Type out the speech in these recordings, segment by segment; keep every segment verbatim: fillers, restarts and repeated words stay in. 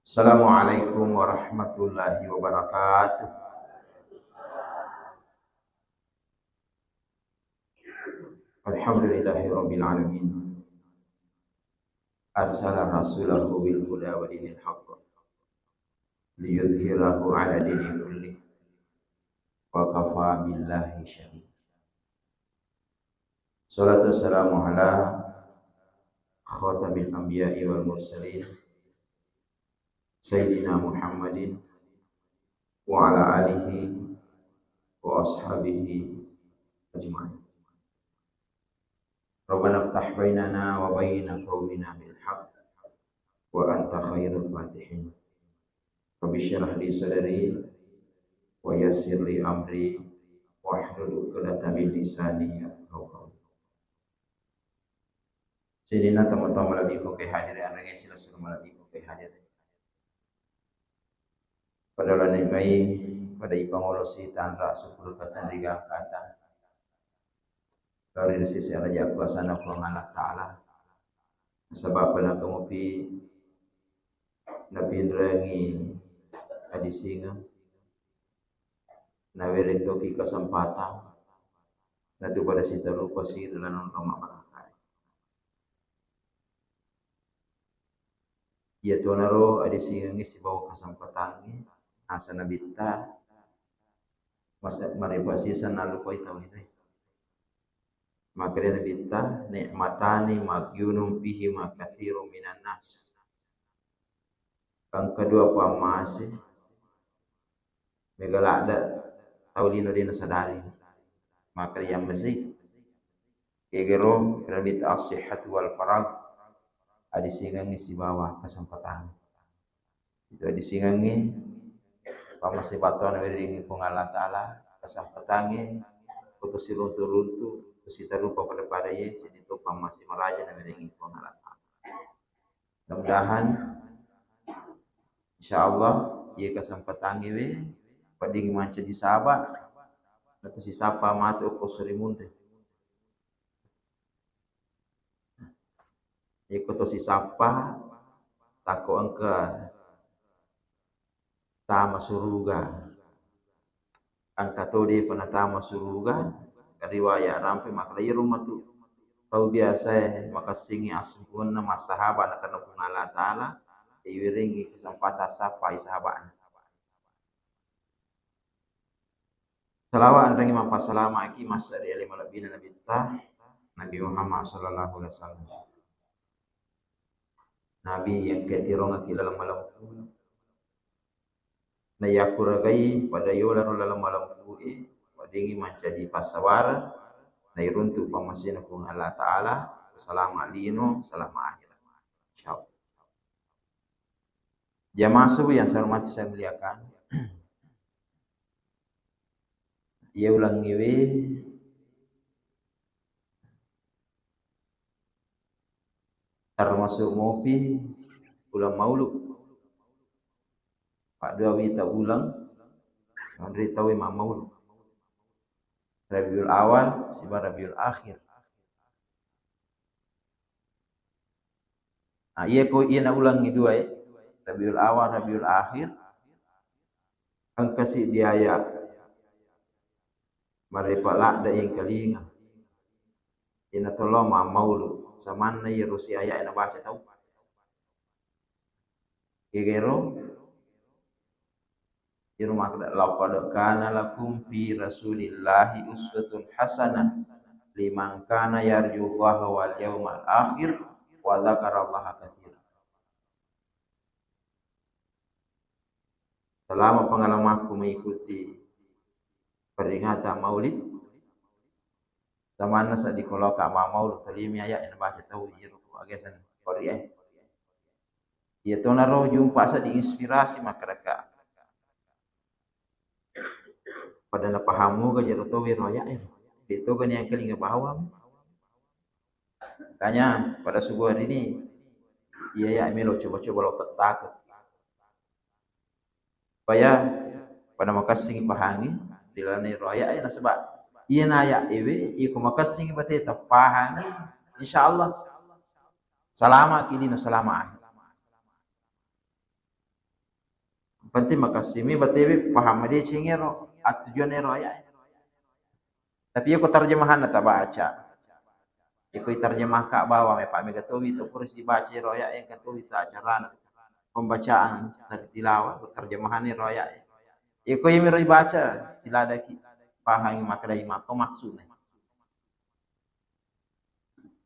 Assalamualaikum warahmatullahi wabarakatuh. Alhamdulillahirabbil alamin. Arsala rasulahu bil huda wa dinil haqq liyudhhirahu ala dini kullih wa kafa billahi syahida. Salatu wassalamu ala khatamil anbiya'i wal mursalin, Sayyidina Muhammadin wa ala alihi wa ashabihi ajma'in. Rabbana iftah bainana wa baina qaumina bil haqq wa anta khairul fatihin. Rabbi syrah li sadri wa yassir li amri wahlul 'uqdatam min lisani yafqahu qawli. Sininna tomatoa malebbiku ke hadir, anrege silessureng malebbiku ke hadir. Pada lani mai, pada ipangolosi tanra sepuluh patang tiga angkatan. Lari sisi raja kuasana Puang Allah Ta'ala. Nasaba pada kamupi napinrengi adisingeng, nawereng toki kesempatan, natu pada sitarupa siri lanong rama barakai. Iyatonaro adisingengngi sibawa kesempatangngi, asa nabitta mas-, marepasisa nalupoi tau inai. Makkedai Nabitta, "Ni'matani maghyunun fihima katsirun minan nas." Engka dua pammase mega ladde tau lino de nasadari. Makkedai yammase, kegero Nabitta, "As-sihhatu wal faragh." Adisingengngi sibawa kesempatan. Itu adisingengngi pammase battoa nawerengngi Puang Allah Ta'ala, kesempatangngi, untuk siruntu-runtu, sitarupa pada-pada ye, sininna pammase maraja nawerengngi Puang Allah Ta'ala. Mudah-mudahan, insyaallah, ye kesempatangngi we, wedding mancaji saba, natu sisappa matu okko surimunri. Iko to sisappa, takko engka tama suruga. Engka to depa natama suruga, riwaya rampe makkeda iro matu tau biasae makessingngi assukkurenna massahaba nakenna Puang Allah Ta'ala, iwerengngi kesempatan sappai sahabana. Salawa anrengngi mappassalamaki masse ri ale malebbina Nabitta, Nabi Muhammad sallallahu alaihi wasallam. Nabi yang ketirongaki laleng malempu. Nayakkuragai pada yolaro laleng malempu e, weddingngi mancaji passabareng, nairuntu pammasena Puang Allah Ta'ala, salama lino, salama akhirat. Insyaallah. Jamaah subuh yang saya hormati, saya muliakan. Iya ulangngewe termasuk mopi uleng maulud. Paddua wita uleng, anre tauwe mammaulud. Rabiul Awal siba Rabiul Akhir. Nah, iya ko iya naulangngi dua e, Rabiul Awal, Rabiul Akhir, engkasi diaya marepa ladda engkalinga. Ina tolo mammaulu, samanna iya rusi aya e nabaca tau. Kegero Iro makkeda, "Laqad kana lakum fi Rasulillahi uswatun hasanah liman kana yarjullaha wal yaumal akhir wa dzakarallaha katsira." Selama pengalamanku mengikuti peringatan Maulid, samanna seddi koloka mammaulu, tolimi aya e nabaca tau iro ko agesan kori e. Iyatonaro jumpa seddi inspirasi makkadaka. Pada napahamu ga jero tau wero aya e. De toga niangkalinga bawang. Makanya pada subuh hari ini iya ya melo coba-coba lo pettake. Supaya pada makessing pahangi di laleng ro aya e, nasaba iya na aya ewe iko makessing pate tapahangi, insyaallah salama ki lino, salama akhirat. Penting makessimi, batewe paham madeceng ero attujuan ero ayat. Tapi iko terjemahanna tabaca. Iko terjemahka bawang, apa mega towi to pura sibaca ero ayat, engka towi ta acarana pembacaan sari tilawah, terjemahan ero ayat. Iko yemiro ibaca, siladaki pahangi makkedai mako maksudna.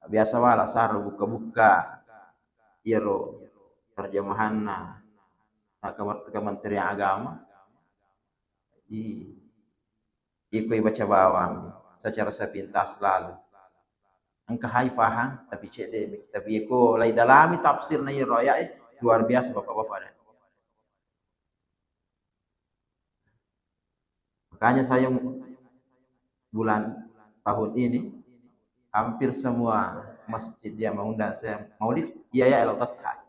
Biasa wala saro bukka-bukka iyaro terjemahanna na Kemer-, Kementerian Agama. I-, iko ibaca bawang secara sepintas lalu. Engka hai paham, tapi cedde. Tapi iko lai dalami tafsirna iyaro ayat, luar biasa, Bapak-bapak dan Makanya saya mu-, bulan, tahun ini, hampir semua masjid yang mengundang saya maulid, iya ya, elo tetta.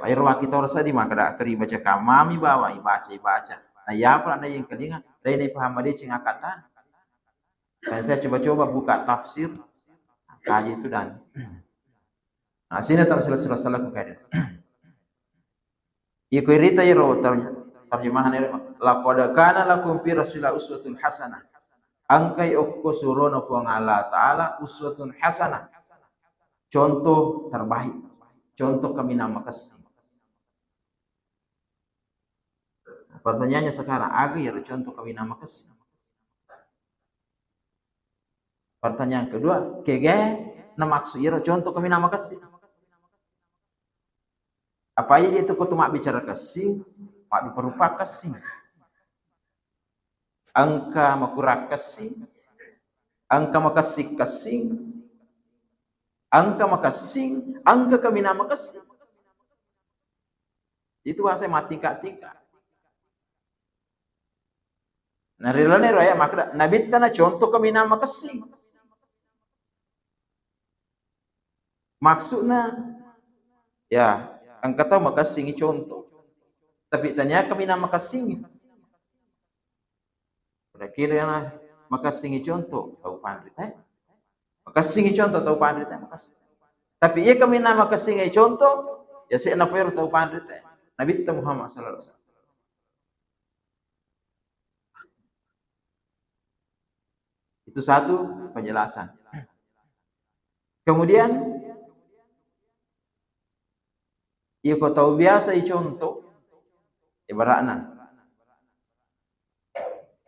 Air waki tau rasa di maka dak teri baca kamami bawa ibaca, ibaca. Nah, iya apa ada yang kelinga, dari ini paham ada cing akatan. Dan saya coba-coba buka tafsir, kaji itu dan, nah, sini terus selesai, selesai aku kaji. Iko irita iro tar-, terjemahan iro, "Laqad kana lakum fi Rasulillah uswatun hasanah." Engkai okko surona Puang Allah Ta'ala uswatun hasanah. Contoh terbaik. Contoh kaminang makessing. Pertanyaannya sekarang, aga iro contoh kaminang makessing? Pertanyaan kedua, kega namaksud iro contoh kaminang makessing? Apa aja itu ko tu mabbicara kessing, maddupa-rupa kessing. Engka makurang kessing, engka makessing-kessing, engka makessing, engka kaminang makessing. Itu bahasa mattingka-tingka. Nah, ri lalenna ero ayat makkeda, Nabitta na contoh kaminang makessing. Maksudna, ya, engka tau makessingi contoh. Tapi tania kaminang makessingi. Pada kira na makessingi contoh, tau panrita. Makessingi contoh, tau panrita, makessing. Tapi iya kaminang makessingi contoh, ya se'na pero tau panrita. Nabitta Muhammad sallallahu alaihi wasallam. Itu satu penjelasan. Kemudian, iko tau biasa icontoh, ibaratna,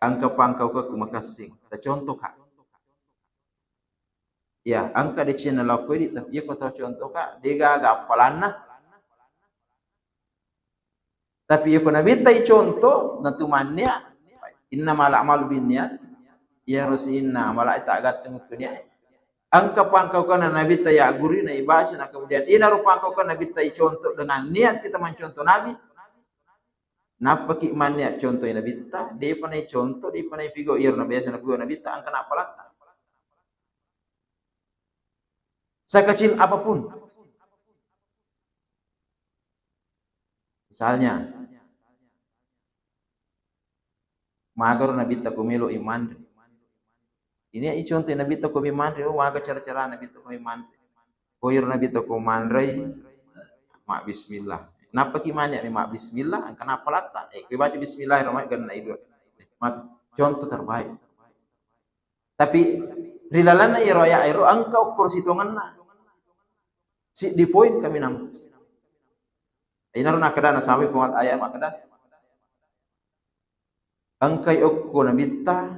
engka pangkaukekku makessing, tacontohka. Ya, engka decenna lao ko idi, tapi iko tau contohka, degaga appalanna. Tapi iyako Nabitta icontoh, natu mannia, innama al-a'malu binniyat, iyaro sininna amala e tagattung ku niat. Engka pangkaukanna Nabitta yaggurui na ibaca, na kemudian inaro pangkaukanna Nabitta icontoh dengan niat kita mencontoh Nabi, nappaki mannia contoh Nabitta, depa naicontoh, depa naipigau, iyaro na biasa napigau Nabitta, engka nappalatta. Sekecil apapun. Misalnya, magaro Nabitta ko melo i manre. Ini icontoh Nabitta ko mi manre, oh, maga cara-cara Nabitta ko mi manre. Ko iro Nabitta ko manrei, ma bismillah. Nappaki mannia mi ma bismillah, engka nappalatta. Eh, ko baca bismillahirrahmanirrahim, ganna ido. Ma-, contoh terbaik. Tapi ri lalenna iyaro ayat ero engka ukur sitongenna. Siddi poin kaminang. Inaro nakkeda nasawi Puang ayat makkeda, engkai okko Nabitta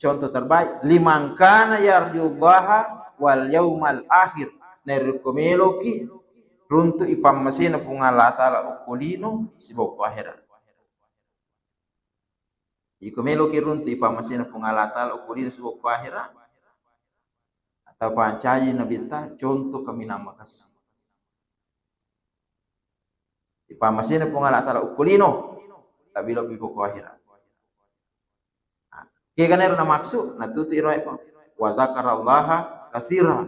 contoh terbaik, "Liman kana yarjullaha wal yaumal akhir." Narekko meloki runtu i pammasena Puang Allah Taala okko lino sibawa okko akhirat. Iko meloki runtu i pammasena Puang Allah Taala okko lino sibawa okko akhirat, atau pancaji Nabitta contoh kaminang makessing. I pammasena Puang Allah Taala okko lino, tapi lebbi okko akhirat. Nah, kegana ero namaksud, natutu iro ayat, "Wa dzakarallaha katsira."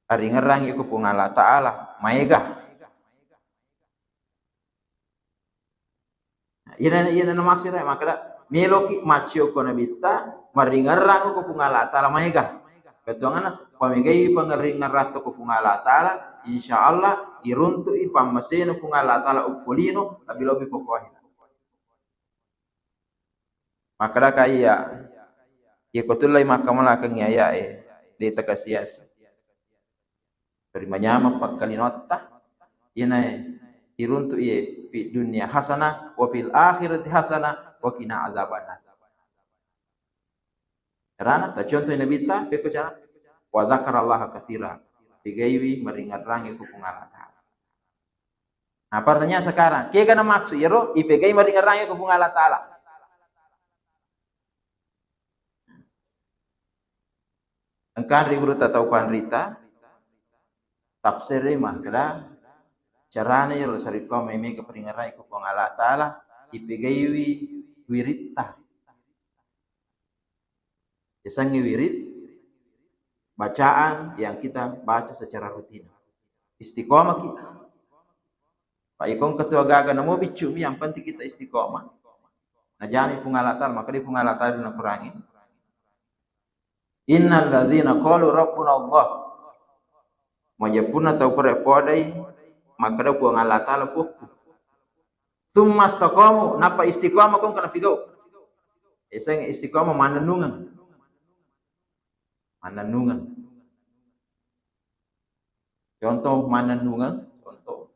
Aringerrangi ko Puang Allah Taala maega. Iyana, iyana namaksud e, makkeda, meloki maccio ko Nabitta, maringerrang ko Puang Allah Taala maega. Bettuanna, pamegai pangaringerratto ko Puang Allah Taala, insya Allah iruntu'i pammasena Puang Allah Ta'ala okko lino, lebbi-lebbi pokkoe. Makkedaka iya, iya ko tullai makkamalakengngi aya'e, de' takasiasi. Ri manyameng pakkalinotta, iyanae iruntu' iye fi dunya hasanah, wa fil akhirati hasanah, wa qina adzabannar. Erana, tacontoh Nabitta, pekko cara, wa dzakarallaha katsira, pegaiwi maringerrangngi ko Puang Allah Ta'ala. Nah, pertanyaan sekarang, kega na maksud iyaro ipegai maringerrangngi ko Puang Allah Ta'ala? Engka ri guru tatau panrita, tafsir makkeda, carana iyaro sarikko mai mega paringerrangngi ko Puang Allah Ta'ala, ipegaiwi wiritta. Yasengnge wirid, bacaan yang kita baca secara rutin. Istiqomah kita. Pak Ikong ketua gaga namo biccu mi, yang penting kita istiqomah. Najami Puang Allah Ta'ala, maka di Puang Allah Ta'ala nakurangi. Innal ladzina qalu rabbuna Allah. Majeppunna tau pura podai makkeda Puang Allah Ta'ala Puakku. Tsumma istaqamu, nappa istiqomah kong kana pigau. Eseng istiqomah mannennungeng. Mannennungeng. Contoh mannennungeng, contoh.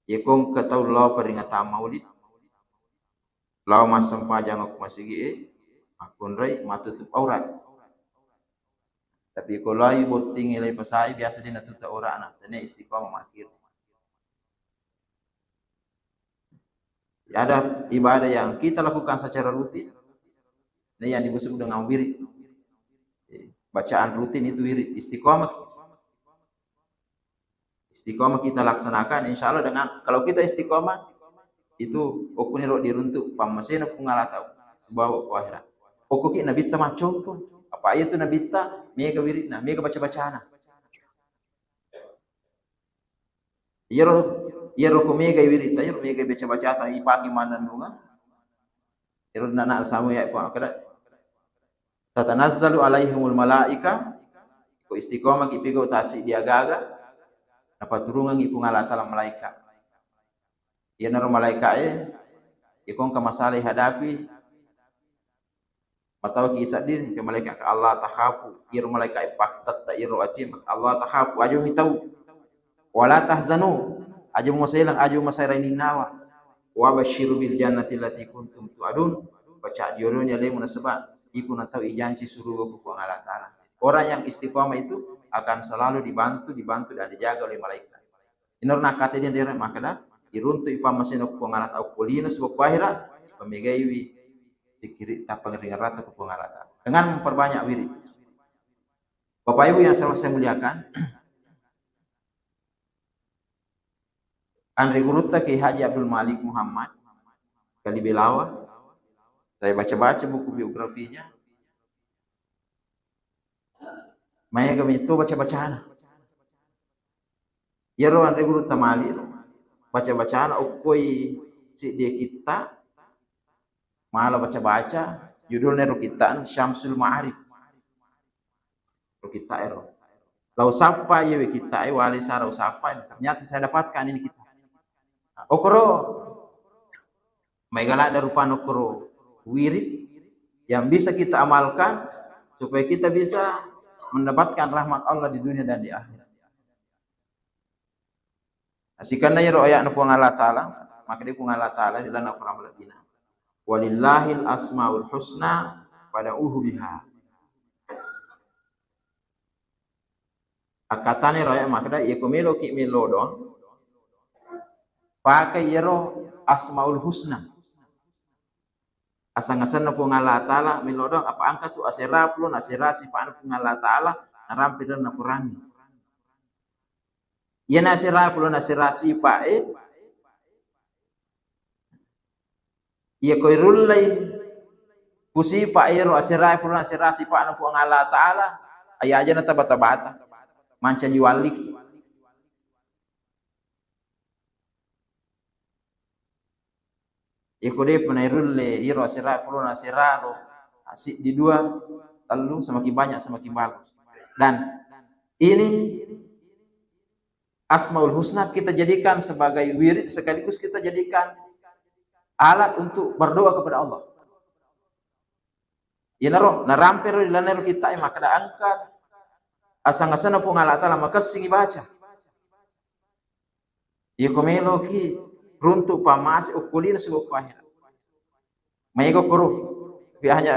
Yekong ke tau lao peringatan maulid, lao massempajang ko masigi'e, makkunrai matutup aurat. Tapi ko lai botting, lai pasai, biasa de' natutup auratna, tania istiqomah makkiro. Ada ibadah yang kita lakukan secara rutin, nah, yang disebut dengan wirid. Bacaan rutin itu wirid, istiqomah. Istiqomah kita laksanakan, insya Allah dengan, kalau kita istiqomah, itu okkoniro diruntu' pammasena Puang Allah Ta'ala sibawa ko akhirat. Okkoki Nabitta macconto, apa iya tu Nabitta mega wiridna, mega baca-bacana. Iyaro, iyaro ko mega wiritta, iyaro mega baca-bacata ipake mannennungeng. Iyaro nana samu ya ko kada. Tatanazzalu alaihimul malaika, ko istiqomah ki pigau tasi diagaga, napaturungengngi Puang Allah Ta'ala malaika. Iyanaro malaika e, ikong ke masalah hadapi, matau ki seddi, ke malaika ke Allah takhafu, iyaro malaika e pakketta iyaro ati, Allah takhafu, aja mitau. Wala tahzanu, aja museleng, aja masairai ninnawa. Wa basyiru bil jannati allati kuntum tu'adun, pacaddioroni alemu nasaba iko natau ijanci suruga ku Puang Allah Ta'ala. Orang yang istiqomah itu akan selalu dibantu, dibantu dan dijaga oleh malaikat. Inor nakate dia dere makkeda, iruntu' ipammasena ku Puang Allah Ta'ala, ko lino sibawa ko akhirat, ipamegaiwi sikkiritta, pangeringeratta ku Puang Allah Ta'ala. Dengan memperbanyak wirid. Bapak Ibu yang saya, saya muliakan, anre gurutta Kiai Haji Abdul Malik Muhammad, Kalibelawa, saya baca-baca buku biografinya, maega metto baca-bacana. Iyaro anre gurutta Malik, baca-bacana okkoi siddi kitta, mala baca-baca, judulna ero kitta Syamsul Ma'arif. Ro kitta ero. Lau sappa iyewe kitta e, wali sara usappa, ternyata saya dapatkan ini kitta. Okoro, maega ladde rupanna okoro wirid yang bisa kita amalkan supaya kita bisa mendapatkan rahmat Allah di dunia dan di akhirat. Sikenna iyaro aya'na Puang Allah Ta'ala, makkeda Puang Allah Ta'ala ri lalenna Quran malebbina, "Walillahil asmaul husna fad'uhu biha." Akkatana iyaro aya' makkeda, iyako meloki mellodong, pakai iyaro asmaul husna. Aseng-asenna Puang Allah Ta'ala mellodong, apa engka tu asera pulona asera sipa'na Puang Allah Ta'ala narampe ri lalenna Quran. Iyana asera pulona asera sipa'e, iyako irullei pusipa' iyaro asera pulona asera sipa'na Puang Allah Ta'ala, aya aja na taba-tabata, mancaji walliki. Iko de'pa nairulle iro asera pulona asera ro, siddi, dua, tellu, semakin banyak semakin bagus. Dan ini, Asmaul Husna kita jadikan sebagai wirid sekaligus kita jadikan alat untuk berdoa kepada Allah. Iyanaro narampero ri lalenna ro kitta'e makkeda engka aseng-asenna Puang Allah Ta'ala makessing ibaca. Iyako meloki runtu pammase ukkulino sibawa ko akhirat. Maega koro, tapi hanya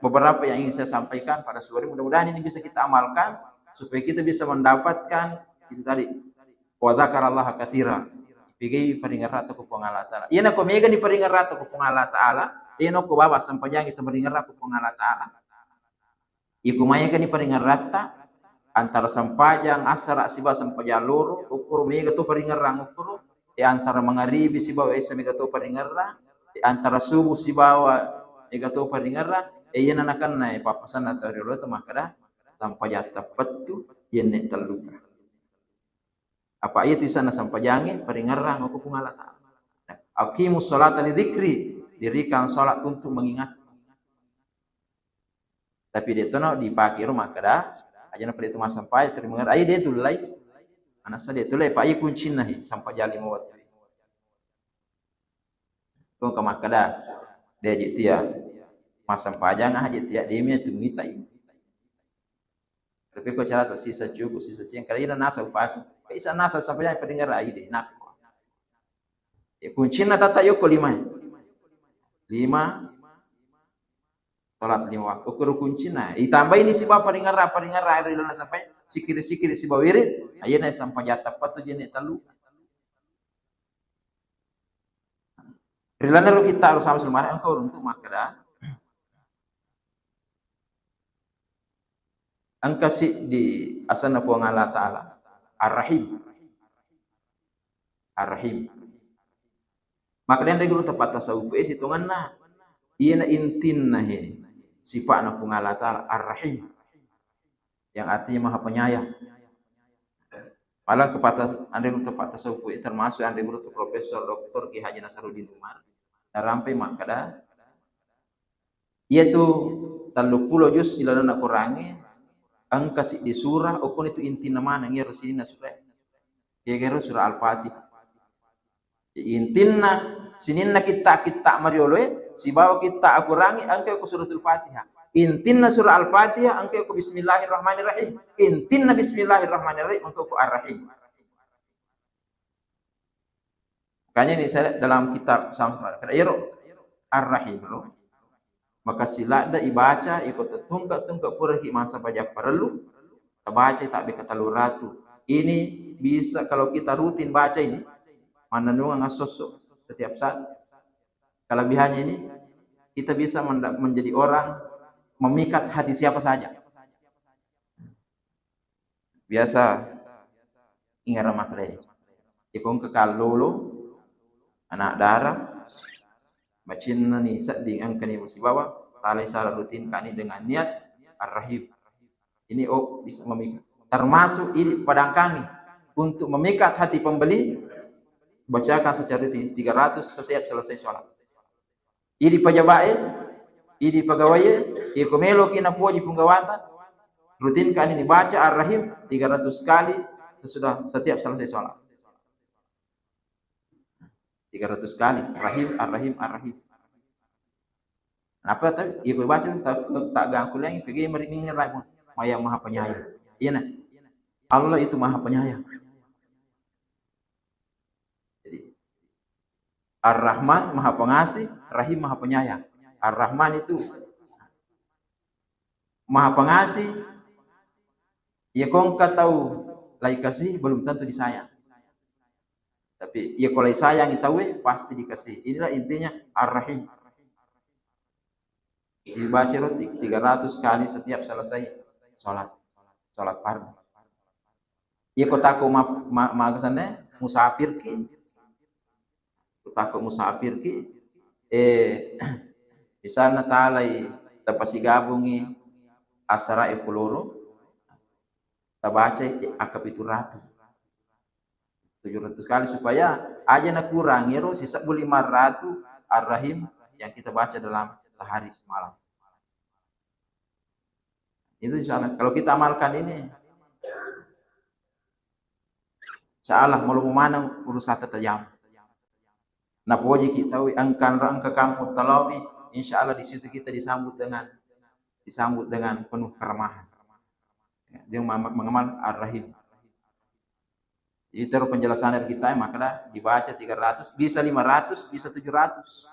beberapa yang ingin saya sampaikan pada sore. Mudah-mudahan ini bisa kita amalkan supaya kita bisa mendapatkan itu tadi, wa dzakarallaha katsira. Pegai paringerrang ko Puang Allah Ta'ala. Iyana ko mega ni paringerrang ko Puang Allah Ta'ala, iyana ko baba sempajangi itu paringerrang ko Puang Allah Ta'ala. Iko maega ni paringerratta antara sempajang asara sibawa sempajang loro, ukkuro mega to paringerrang ukkuro, e antara mangaribi sibawa esa mega to paringerrang, e antara subuh sibawa mega to paringerrang, e iyana nakenna e pappasenna tau riolo to makkeda sempajang teppettu yenne telluka. Apa iya tu isanna sempajangi paringerrang ko Puang Allah Ta'ala. Aqimus sholata li dzikri, dirikan salat untuk mengingat. Tapi de tono dipake ro makkeda, aja na pede tu massempajang, terima kasih. Ai de tullai. Anassa de tullai, pa iya kuncinna hi, sempajang lima wettu. Ko engka makkeda, de aja tia massempajang, aja tia de mi tu mitai. Tapi ko carata sisa cukup, sisa ciang, kada ina nasa upaku. Ka isa nasa sempajang paringerrang ai de, nak. Ya, kuncinna tata yoko lima. Lima, salat lima waktu. Ukkuro kuncinna. Itambaini sibawa paringerrang, paringerrang ri lalenna sampai sikiri-sikiri sibawa wirid. Ayana sempajang teppettu jenne tellu. Ri lalenna ro kitta ro sama sulmare engka uruntu makkeda. Engka siddi asenna Puang Allah Ta'ala. Ar-Rahim. Ar-Rahim. Makkeda anre guru tepat tasawuf e sitongenna. Iyana intinna he. Sipa'na Puang Allah Ta'ala. Ar-Rahim. Yang artinya maha penyayang. Malah kepatah anre guru tepat tasawuf e termasuk anre guru tu Profesor Doktor Kiai Haji Nasaruddin Umar. Narampe makkeda Iyatu telluppulo juz ilalenna Qurangnge, engka siddi surah, okkoni tu intinna maneng iyaro sininna surah. Kegero surah Al-Fatihah. Intinna sininna kitta-kitta marioloe, sibawa kitta Al-Qurangnge, engka ko suratul Fatihah. Intinna surah Al-Fatihah, engka ko Bismillahirrahmanirrahim. Intinna Bismillahirrahmanirrahim, engka ko Ar-Rahim. Makanya ini saya dalam kitab Samsung, kada ero Ar-Rahim lo. Maka siladda ibaca, iko tetungka-tungka pura ki mansa baja parellu, tabaca tabbe ka tellu ratu. Ini bisa kalau kita rutin baca ini, mannennungeng esso-esso setiap saat. Kelebihannya ini, kita bisa menda-, menjadi orang memikat hati siapa saja. Biasa ingerang makkeda, iko engka kallolo, anak dara, macinnani sedding engkani musibawa, talai sala rutin kani dengan niat Ar-Rahim. Ini, oh, bisa memikat. Termasuk ini padangkangi untuk memikat hati pembeli, bacakan secara rutin tiga ratus setiap selesai sholat. Idi pajabae, idi pegawaiye, iko meloki napoji punggawata, rutin kani dibaca Ar-Rahim tiga ratus kali sesudah setiap selesai sholat. Tiga ratus kali, Rahim, Ar-Rahim, Ar-Rahim. Napa tadi? Iko baca tak, tak ganggu lagi, pergi meringi ragu. Maya Maha Penyayang. Iya nah. Allah itu Maha Penyayang. Jadi, Ar-Rahman Maha Pengasih, Rahim Maha Penyayang. Ar-Rahman itu Maha Pengasih, iya ko engka tau lai kasih, belum tentu disayang. Tapi iya ko lai sayangi tauwe, pasti dikasih. Inilah intinya Ar-Rahim. Dibaca ro ti-, tiga ratus kali setiap selesai sholat. Sholat fardu. Iya ko tako ma-, ma-, maga sanne, musafirki. Ko tako musafirki, eh, misalna talai tapasigabungi asara e puloro, tabacai angka pitu ratu. Tujuh ratus kali supaya aja nakurang ero sisebbu lima ratu Ar-Rahim yang kita baca dalam sehari semalam. Itu insya Allah. Kalau kita amalkan ini, Insya Allah, malomo maneng urusatta tajama. Napojiki tau engka, engka kampung talaowi, insya Allah di situ kita disambut dengan, disambut dengan penuh keramahan. Ya, dia ma-, mengamal Ar-Rahim. Jadi, terus penjelasan dari kita, maka dah dibaca tiga ratus, bisa lima ratus, bisa tujuh ratus.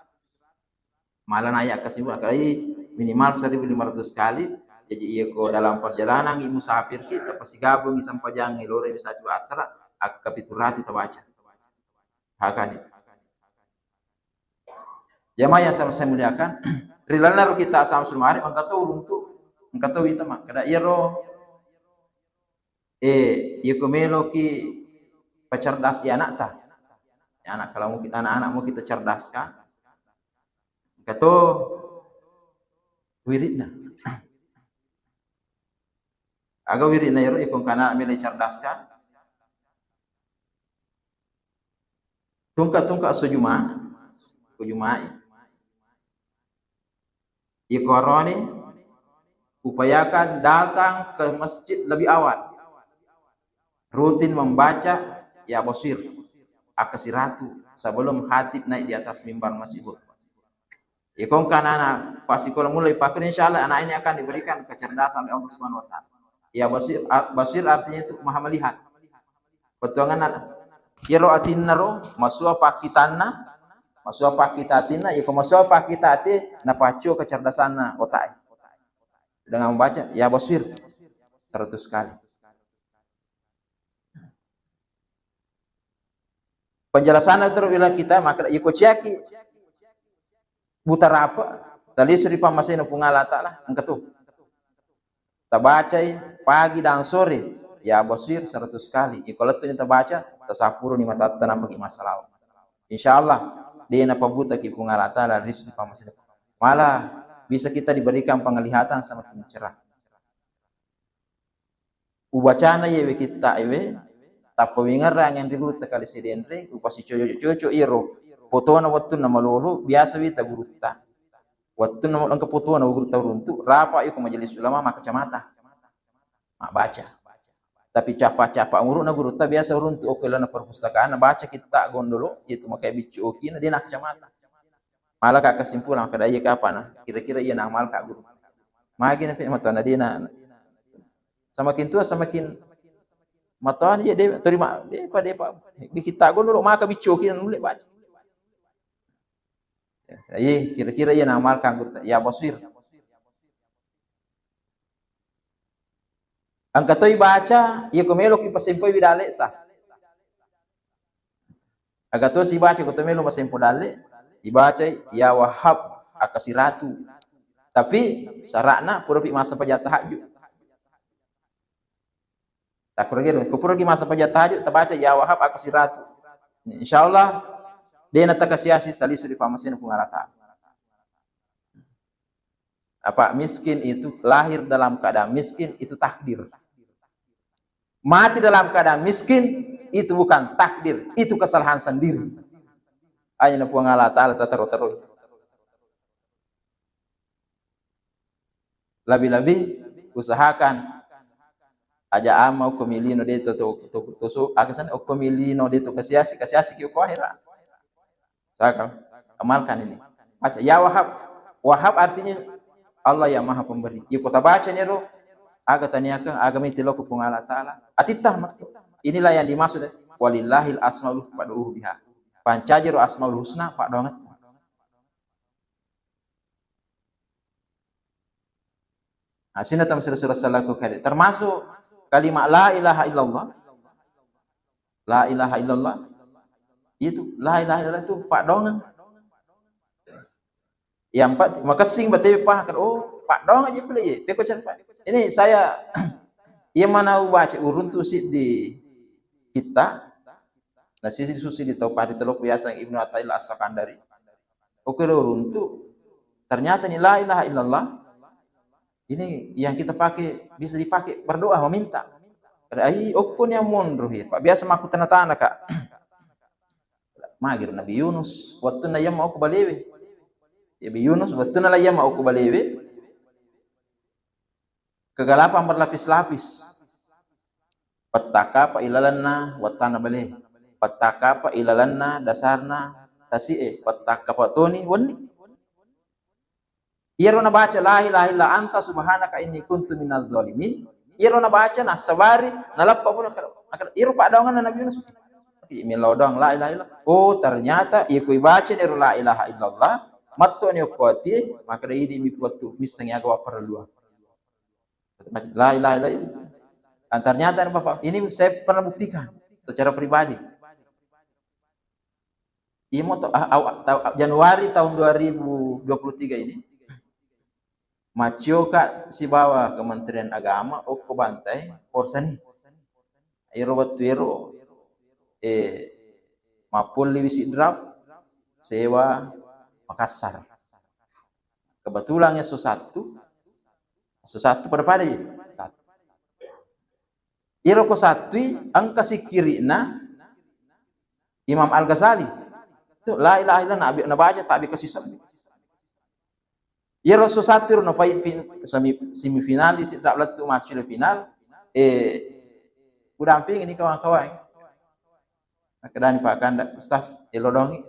Malah naik ke sibu, akai minimal seribu lima ratus kali. Jadi, iya ko dalam perjalanan i musafir ki, tapasigabung i sampajang i loro bisa sibu asra, akka pitu ratus tabaca. Hakani. Jamaah yang sama saya muliakan, ri lalenna ro kita Samsul Ma'arif, engka to uruntu, engka to wita, makkeda iyaro, eh, iya ko meloki pacerdas i anakta. Ya, anak kalau mungkin anak-anak mau kita cerdaskan. Engka to wiridna. Aga wiridna iyaro, iya ko engka anak melo cerdaska. Tungka-tungka esso Juma, ko Jumai. Iya ko aroni, upayakan datang ke masjid lebih awal. Rutin membaca Ya Basir, akka siratu, sebelum khatib naik di atas mimbar masjid khutbah. Iko engka anak-anak pas sikola mulai pakkuni, insya Allah anak ini akan diberikan kecerdasan oleh Allah Subhanahu wa Ta'ala. Ya Basir, a-, Basir artinya itu Maha Melihat. Bettuanganna, iyaro atinna ro, masua pakkitanna, masua pakkita atinna, iko masua pakkita ati, napaccio kecerdasanna otak. Dengan membaca Ya Basir seratus kali. Penjelasanna terus bilang kita, maka iko ciaki buta rape, talisu ri pammasena Puang Allah Ta'ala, engka tu. Tabacai pagi dan sore, Ya Basir seratus kali. Iko lettu ni tabaca, tasapuruni matatta nampaki massalawa. Insya Allah, de napabutaki Puang Allah Ta'ala ri pammasena. Malah bisa kita diberikan penglihatan semakin cerah. Ubacana iyewe kitta ewe, tappa wingerrang enri gurutta kali sedenre, upasicoco-coco iyaro fotona wettunna malolo, biasa wita gurutta. Wettunna engka fotona gurutta uruntu, rapa iko majelis ulama makkacamata. Mabbaca. Tapi capa-capa umuru'na gurutta biasa uruntu okko lana perpustakaan, baca kitta gondolo, itu makai biccu okina, de nakkacamata. Malaka kesimpulan, kada iya kapana, kira-kira iya namalka guru. Magi napi matana dena. Semakin tua semakin matana iya de, terima, depa, depa. Di kita gondolo maka biccu okina nulle baca. Iya, kira-kira iya namalka guru. Ya Basir. Engka toi baca, iya ko meloki pasempoi wi dalle'ta. Aga to sibaca ko to melo masempo dalle, ibacai, "Ya Wahhab, akka siratu." Tapi syaratna purapi massempajang tahajud. Takkuragero, ko puraki massempajang tahajud, tabaca, "Ya Wahhab, akka siratu." Insyaallah, de natakasiasi talisu ri pammasena Puang Allah Ta'ala. Apa, miskin itu, lahir dalam keadaan miskin itu takdir. Mati dalam keadaan miskin itu bukan takdir, itu kesalahan sendiri. Hanya Puang Allah Ta'ala tataro-taro. Lebih-lebih usahakan aja ama okko milino de to, to, to, to, so, aga sana okko milino de to kasiasi, kasiasi ki okko akhirat. Misalkan, amalkan ini. Baca, "Ya Wahhab." Wahhab artinya Allah yang Maha Pemberi. Iko tabaca ni ro, aga taniakan, aga miti loko Puang Allah Ta'ala. Atitta mati. Inilah yang dimaksud, "Walillahil asmaul husna fad'uhu biha." Pancajiro asmaul husna, paddoangetta. Asina tam sura-sura salaku kade. Termasuk kalimat la ilaha illallah. La ilaha illallah. Itu la ilaha illallah itu paddoangeng. Yang empat, makessing batewe paham kan, oh, paddoangeng aja pula ye. Peko cerita. Ini saya, iya mana ubaca uruntu siddi kita. Nah, sisi susi di tau pari telok biasa Ibnu Athaillah As-Sakandari. Oke, lo runtu. Ternyata ni la ilaha illallah ini yang kita pakai, bisa dipakai berdoa, meminta. Kada ai okko ni monro he. Pak biasa maku tanda-tanda, Kak. Magir Nabi Yunus, waktu na yamma okko balewe. Nabi Yunus, waktu na la yamma okko balewe. Kegelapan berlapis-lapis. Pettaka pa ilalenna wattana bale. Pettaka pa ilalenna dasarna tasi'e. Pettaka pa toni wenni. Iyaro nabaca la ilaha illa anta subhanaka inni kuntu minadz dzalimin. Iyaro nabaca nassabari naleppa pura. Iyaro paddoangenna Nabi Yunus. Millau doang la ilaha illa. Oh, ternyata iya ku ibaca ero la ilaha illallah, matto ni okko ati, maka da idi mi kuat tu missengi aga wapparelluang. La ilaha illallah. Dan ternyata Bapak, ini saya pernah buktikan secara pribadi. Imo to, ah, aw-, tau-, Januari tahun dua ribu dua puluh tiga ini, macioka sibawa Kementerian Agama okko Bantaeng Porsani. Ero wettu ero, eh, mappolliwi Sidrap sewa Makassar. Kebetulan esso Sattu, esso Sattu pada-pada ji. Sattu. Iyaro ko Sattui engka sikkiri'na Imam Al-Ghazali. Tu la ilaha illallah nabi-, nabaca tabi kasi sebbu. Iyaro esso Sattu ro nafai fin-, semi-, semifinal di Sidrap lettu macule final. Eh, udampingi ni kawan-kawan. Makkedani Pak Kanda, "Ustaz, elo dongi."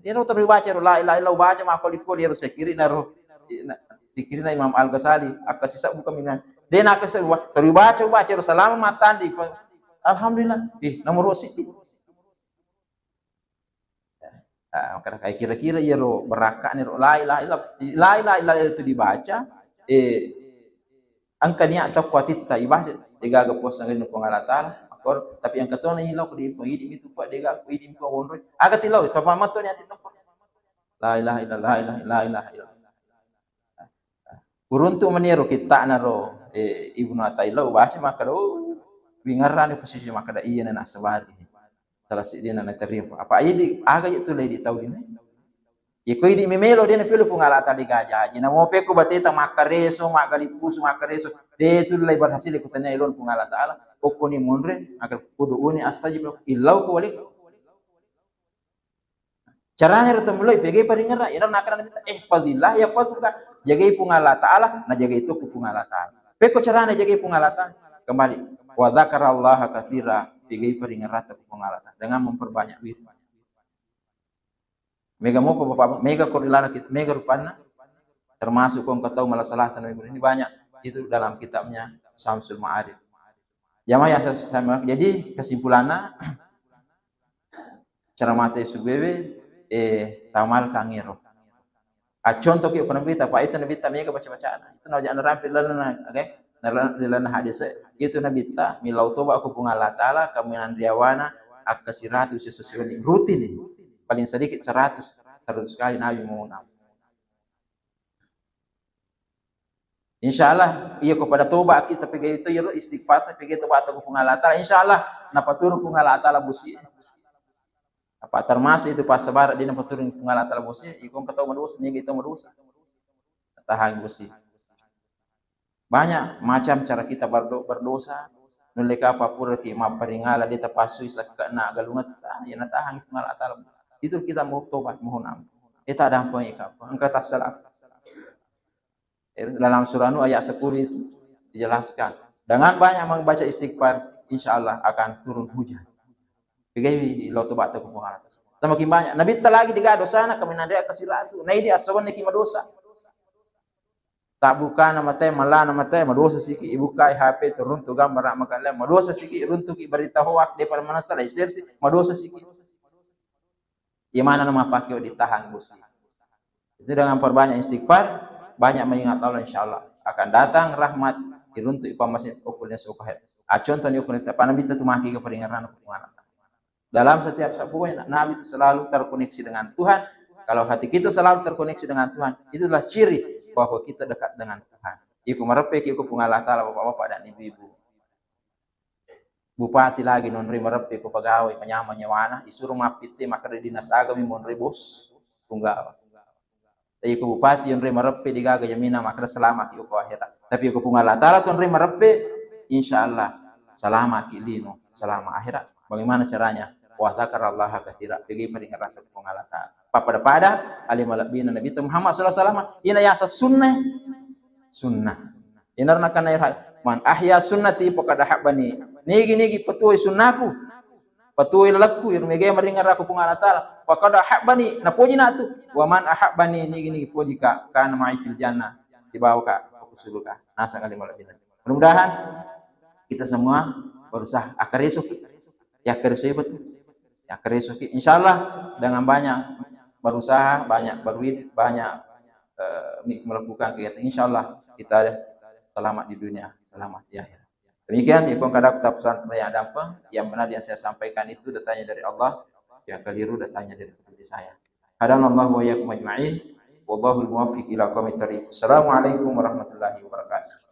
Ero terus baca ro la ilaha illallah, baca makkoli-koli ero sikkiri'na ro. Sikkiri'na Imam Al-Ghazali, akka sisebbu kaminang. De' nakkasebbu, terus baca, baca ro salama mattandi. Alhamdulillah. Ih, nomor seddi. Ah, makkeda, kira-kira iyaro barakka'na ro la ilaha illa, la ilaha illa itu dibaca, eh, engka niat tau ku atitta ibaca, degaga puasangenna Puang Allah Taala, akkoro, tapi engka tona ilau ku di idi mitu, Pak, degaga ku idi mitu wonroi. Aga tilau, tapa matto ni ati tau. La ilaha illallah, la ilaha illallah, la ilaha illallah. Uruntu mani ro kitta'na ro, eh, Ibnu Athaillah, ubaca makkeda, oh, wingarrani posisi makkeda, iya na nasabari. Salah siddina naterima. Apa idi, aga itu lei di tau dina. Iko idi memelo dena pelu Puang Allah Taala digajaji. Namo pekko bateta makkareso, maggalipusu, makkareso. De tu lei berhasil ku tanya ilon Puang Allah Taala. Pokoni monre, agar kudu uni astajib illau ko walik. Carana ro temuloi, pegai paringerra, iyaro nakkeda Nabitta, "Ihfazillah yahfazka." Jagai Puang Allah Taala, na jagai to ku Puang Allah Taala. Pekko carana jagai Puang Allah Taala? Kembali, "Wa dzakarallaha katsira." Pegai paringerrata ku Puang Allah Taala dengan memperbanyak wirid. Mega mopa Bapak, mega ko rilana kit-, mega rupanna, termasuk ko engka tau malasa-lasa, ini banyak itu dalam kitabnya Syamsul Ma'arif. Jamaah yang saya, saya, jadi kesimpulanna, ceramah te subuh we, eh, tamal kangero. Accontoki ko Nabitta, Pak, itu Nabitta mega baca-bacana. Itu na ojana rampe lalenna, oke? Lalenna hadis, itu Nabitta millau toba ku Puang Allah Taala, kaminang riawana, akka siratu sesuai rutin. Paling sedikit seratus, seratus kali Nabi mau. Insya Allah, iya ko pada toba kita pegai itu, iya istighfar, pegai toba ku Puang Allah Taala. Insya Allah, napaturun Puang Allah Taala bosi. Apa termasuk itu passabaran di napaturun Puang Allah Taala bosi, iko engka tau madosa, mega itu madosa. Tahan bosi. Banyak macam cara kita berdo-, berdosa. Nulle ka papura ki mapparingala, de tapassui sakkana galungetta, ya natahan Puang Allah Taala. Itu kita mau tobat, mohon ampun. Ita dampeng ika, engka tassalah. Dalam surah Nuh ayat sepuluh itu dijelaskan, dengan banyak membaca istighfar, insya Allah akan turun hujan. Pegai lao toba ku Puang Allah. Semakin banyak. Nabitta lagi diga dosana, kaminang ria kasiratu. Naidi assawanna ki madosa. Tabbukana mate, malana mate, madosa siki. Ibukai H P, turuntu gambar makalle, madosa siki. Runtuki berita hoak, depa manessa, lai sersi, madosa siki. Imana na mapake ditahan bosi. Itu dengan perbanyak istighfar, banyak mengingat Allah, insya Allah akan datang rahmat, iruntu ipamasin ukulnya suka. Acontoh ni ukulnya, apa Nabitta tu maki ke peringaran Puang Allah. Dalam setiap saat, pokoknya Nabi itu selalu terkoneksi dengan Tuhan. Kalau hati kita selalu terkoneksi dengan Tuhan, itulah ciri bahwa kita dekat dengan Tuhan. Iko mareppe ki ku Puang Allah Taala, bapak-bapak dan ibu-ibu. Bupati lagi nonroi mareppe ko pegawai manyameng nyawana, isuro mappitte makkeda dinas agami monroi bos, tunggal. Tapi ko bupati yonroi mareppe digaga jamina makkeda selama ki ko akhirat. Tapi ko Puang Allah Taala tonroi mareppe, insya Allah selama ki lino, selama akhirat. Bagaimana caranya? Wa dzakarallaha katsira. Pegai paringerrang Puang Allah Taala. Pappada-pada ale malebbina Nabi Muhammad sallallahu alaihi wasallam. Ina yasa sunnah. Sunnah. Inarna kana irha-, man ahya sunnati faqad ahabbani. Nigi-nigi patuoi sunnaku, patuoi lalakku, iru mega maringerrakku Puang Allah Ta'ala. Faqad ahabbani, napoji na tu. Wa man ahabbani, nigi-nigi pojika, kana ma'i fil jannah, sibawaka ko surga. Nasang alim wal akhirah. Mudah-mudahan kita semua berusaha. Akkaresoki. Yakkareso betul. Yakkaresoki. Insya Allah dengan banyak berusaha, banyak berwid, banyak eh, mi-, melakukan kegiatan, insya Allah kita selamat di dunia, selamat di akhirat. Demikian, iko kada kita pesan yang ada apa, yang benar yang saya sampaikan itu datangnya dari Allah, yang keliru datangnya dari pribadi saya. Hadanallahu wa iyyakum ajma'in. Wallahul muwaffiq ila aqwamit thariq. Assalamualaikum warahmatullahi wabarakatuh.